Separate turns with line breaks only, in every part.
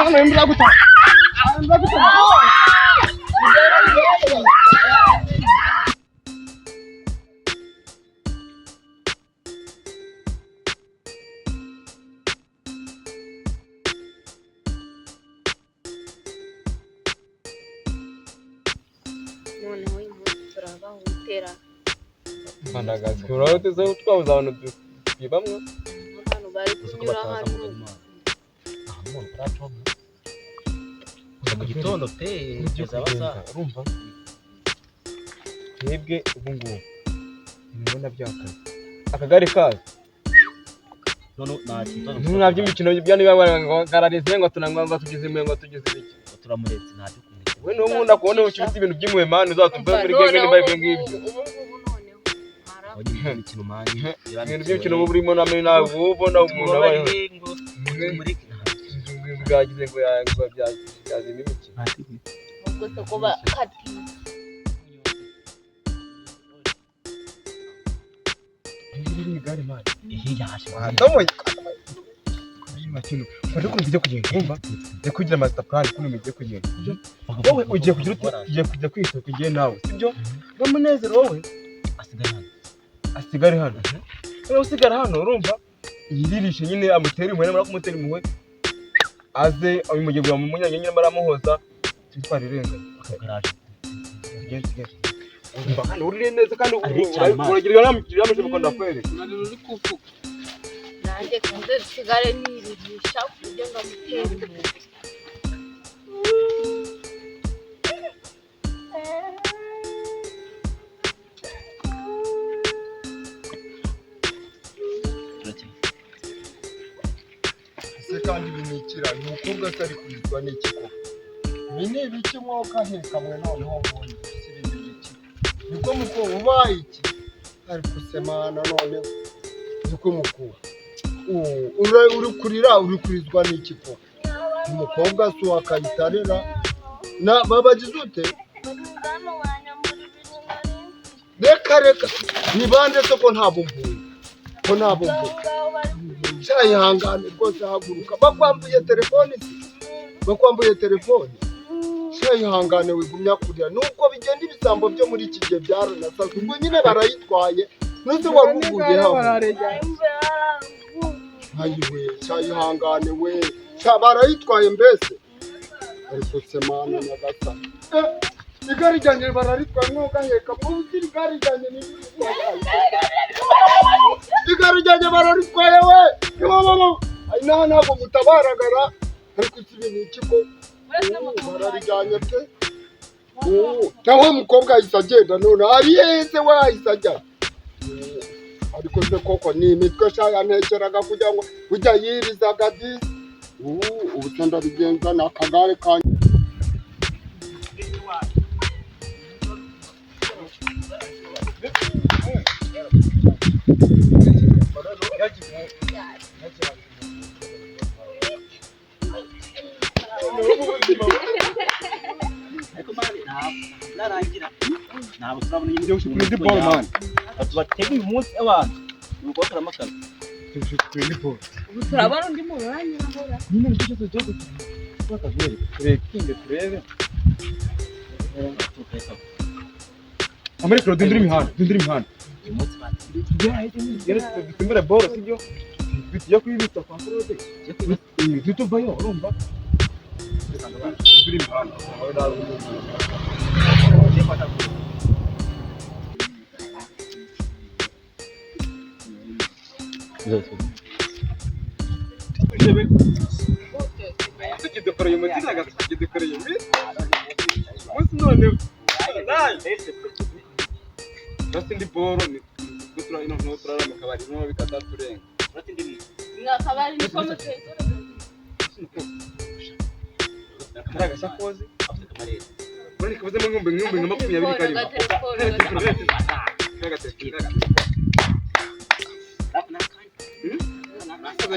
Hano imvura gutaha. Imvura gutaha.
Noneho uyu munsi turabahutera.
Mpandagazi urabona tuze twabuze abantu twibamwe.
Abantu bari
Uzi ko
kunyura
bataza
hano.
mu murima. Ahantu umuntu utaracomwa. Kuva mu gitondo pe kugeza baza.
Urumva twebwe ubu ngubu ibibona byakaze akagari kazo.
None nta kibazo.
Nta by'imikino bya niba ngararize ngo tunangwa ngo tugize imwe ngo tugize ibiki.
Turamuretse ntabyo kumureka.
We niwo nkunda kubona ufite ibintu by'imwe mani uzatuve muri genge niba ibyo ngibyo.
Ubu ngubu noneho
Abonye imikino mani.
Ibintu by'imikino uba urimo namwe ntabwo uba ubona umuntu abayeho.
Ngo tumureke.
Bwagize ngo byazima imikino.
Ubwo se ko bakatiye.
Igare mani.
Ihe yaje.
Ndamoye. Ufashe ukuntu ugiye kugenda wumva ugiye kugira master plan ukuntu ugiye kugenda. Wowe ugiye kugira ute? Ugiye kujya kwisoko ugiye nawe sibyo? N'umunezero wowe
Asigaye hano.
asigare hano. Noneho usigara hano urumva yiririshe nyine amutere impuhwe, namara kumutera impuhwe aze abimugebura mu munyanya nyine baramuhoza twitwara irenganye.
Akagaraje.
Tugende tugende. Urumva kandi urire neza kandi
Ari cyane, man.
uragira inama ko ndakwereka.
Nanjye kanze nsigare niririsha ku buryo ngamutera impuhwe.
Ese kandi ibi ni ikira uyu mukobwa se ari kurizwa n'iki koko? Ibi ni ibiki mwoka hekamwe noneho mbonye ese ibi ni ibiki? Niko muko ubaye iki? Ari kusemana noneho niko muko uri kurira uri kurizwa n'iki koko? Umukobwa si uwakayitarera na babagize ute? Reka reka ni bande se ko ntabwo mvuye ko ntabwo mvuye? Ihangane rwose haguruka, bakwambuye telefone se, bakwambuye telefone. Ihangane wigumya kurira nubwo bigenda ibisambo byo muri iki gihe byaranasazwe ubwo nyine barayitwaye nuze waruguye hamwe. Ayiwe ihangane we barayitwaye mbese ariko semana nyagasani. Igare ryanjye bararitwaye mwoga heka muzi igare ryanjye ni igare ryanjye bararitwaye we naho ntabwo mutabaragara ariko si ibintu iki ko bararijyanye pe. Naho umukobwa ahise agenda none ari heze we ahise ajya ariko se koko ni imitwe sha yantekeraga kugira ngo ujya yirizaga disi. Ubu se ndabigenza ni akagare kanjye.
Ariko mani ntabwo narangira. Ntabwo turabona nyine.
Ugiye gushika kuri ball man.
Batega uyu munsi abantu. Ni ugukoramo akazi.
Ugiye kuri ball.
Ubu turabona undi muntu uranyura.
Nyine nicyo cyose tugiye kugira. Turebe turebe. Amureka dundura imihanda, dundura imihanda.
Uyu munsi batega.
Dusimbure ball sibyo? Tujya kuyibitsa kwa Claude. Tuvayo urumva? Dundura imihanda. Tukidekoreye umuti ntabwo tukidekoreye umuti. Umunsi noneho. Turasa indi boro ni ino nto turara mu kabari noneho bikazaturenga.
Mwakabari niko mutekereza.
Kari agasakozi. Urabona kabuzemo nk'ibihumbi nka 20 karimo.
Agatelefone.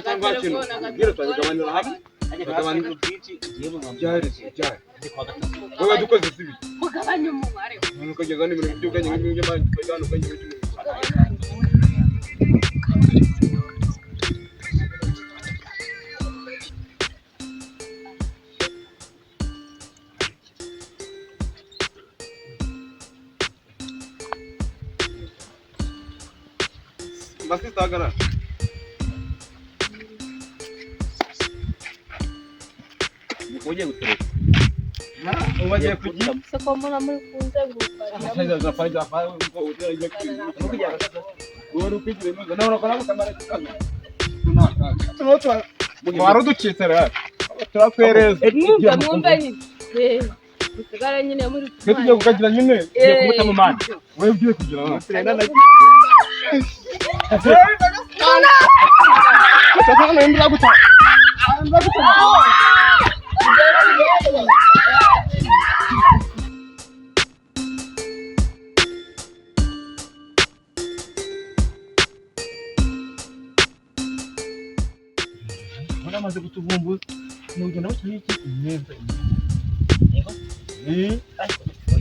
Cyangwa kintu bwira twabigabanira hamwe. Byari byari. Wowe dukoze sibi.
Mugabanye umubare.
Ukageza n'ibintu by'ubwenge nk'ibyo by'abandi tukajyana ubwenge bw'ibintu. Basista hagarara.
Ugiye gutereta.
Ubu bagiye kugira.
Se ko mbona muri kunzenguruka.
Waruducitse rero turakwereza.
Mwumve mwumve nyine. Musigare nyine muri
Twe tugiye kukagira nyine.
Ugiye kumuta mu mani.
Wowe ugiye kugira ngo. Amaze kutuvumbuza ni ugenda bakina iki imyenda.
Yego.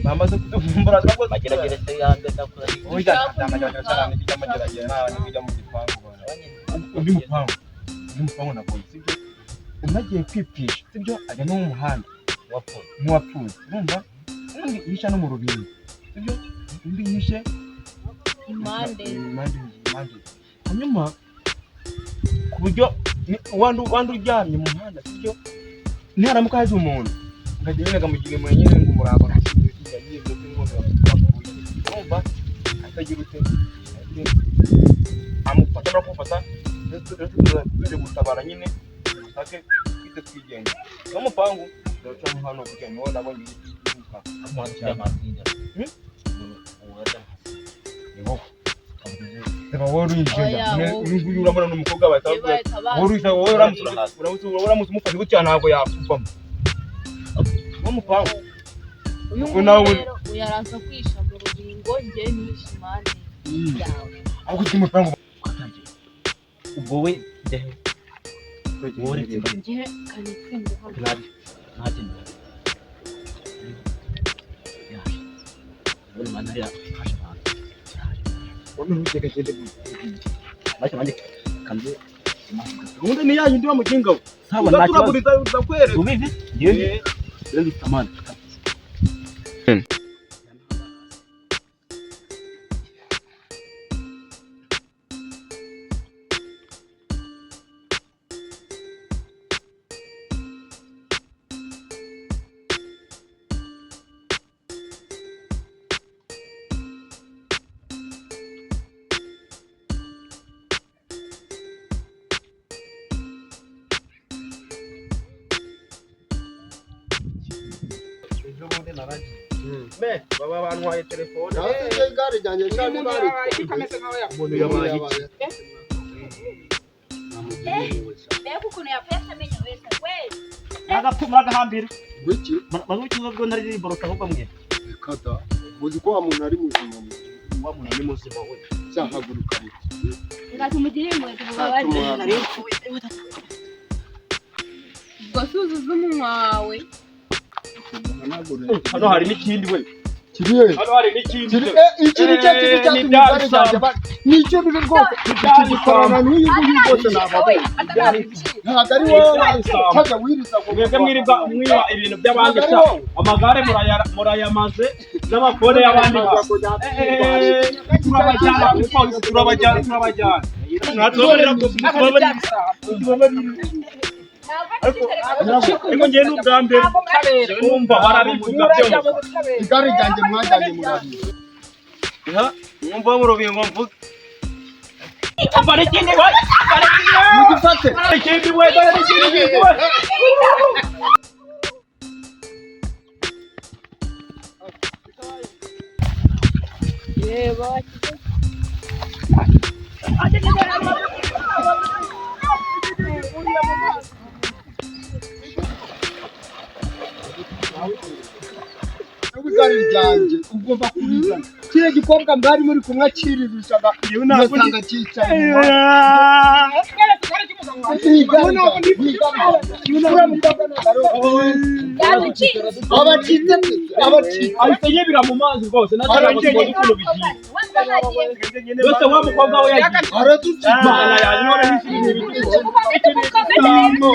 Bamaze kutuvumbura.
Mageragere se yande ndakora.
Oya, mageragere mu gipangu. Undi mupangu, undi mupangu na polisi, sibyo? Umwe agiye kwipfisha, sibyo? Ajya no mu muhanda
Wapfuye.
nk'uwapfuye, urumva? Undi yishe no mu rubingo, sibyo? Undi yishe
Impande.
impande impande. Hanyuma ku buryo wandi uryamye mu muhanda, sibyo? Niharamuka haje umuntu ngajya nyine akamugira impuhwe nyine ngo umurava yagiye ndetse n'umuntu wapfuye, urumva? Atagira ute amufata no kumufata, ndetse tuje gutabara nyine dushake twite twigenga no mupangu ndacamo hano kugira ngo nabonye igihuka. Ni wowe reba, wowe urinjira.
Oya, wowe.
Uyu nguyu urabona ni umukobwa bahita bavuga wowe urinjira, wowe uramutse umufashe gutya ntabwo yakuvamo no mupangu.
Uyu
Ubwo nawe
nguyu rero uyu araza kwisha mu rubingo, njye nishe impande yawe.
Ahubwo ujye mupangu.
Ubwo we ndehe. Wowe uri
Njye kanitsinde hano.
Nabi. Ntagenda. Yaje. Ubona mana ya fasha abantu. Macho nanjye kanze.
Ubundi ni yanyu ndi wa muginga we.
Sawa nta kibazo.
Turaguriza ndakwereka.
Ubizi? Ngiye. Rero amani.
Ejo bundi naragiye. Me, baba bantwaye telefone.
Nasize igare ryanjye cyane baritwaye.
Umuntu yabaye iki?
Mbega ukuntu yapfuye atamenya wese we.
Agapfu muragahambira.
Wiki
Maze ukiza bwo ntari borosa ahubwo mwe.
reka da, uzi ko wa muntu ari muzima mu
Wa muntu ni muzima we.
cyahaguruka muti.
Reka tumugire impuhwe tumubabarire.
Ubwo si uzuza umunwa wawe.
Hano hari n'ikindi we.
Kiri
Hano hari n'ikindi.
kiri iki ni cyo kiri cyatumye igare ryanjye ni icyo riri rwose iki gikorana n'uyu nguyu rwose nababona ntabwo ari wowe cyajya wiriza ngo
Mwebwe mwirirwa mwiba ibintu by'abandi
Ntabwo ari
sha.
wowe.
Amagare murayamaze n'amafone y'abandi basi. Turabajyana kuri polisi, turabajyana, turabajyana. Mwatubabarira, mutubabarire, mutubabarire. Ariko njyewe ni ubwa mbere numva barabivuga byose.
Igare ryanjye mwajyanye murariza.
Mwumva mu rubingo mvuga.
Umva n'ikindi we, umva n'ikindi we.
Mugifate.
Ikindi we, dore n'ikindi kintu we.
Reba.
Igare ryanjye ugomba kurizana kiriya gikobwa mwari muri kumwe akiririshaga ugasanga cyicaye mu muhanda. Igare ryanjye, igare ryanjye. Abacitse abacitse.
Ahise yibira mu mazi rwose, natwe ntabwo tuzi ukuntu bigiye. Rwose wa mukobwa we yagiye.
Araducitse.
Mana yanjye, none n'ikindi bintu.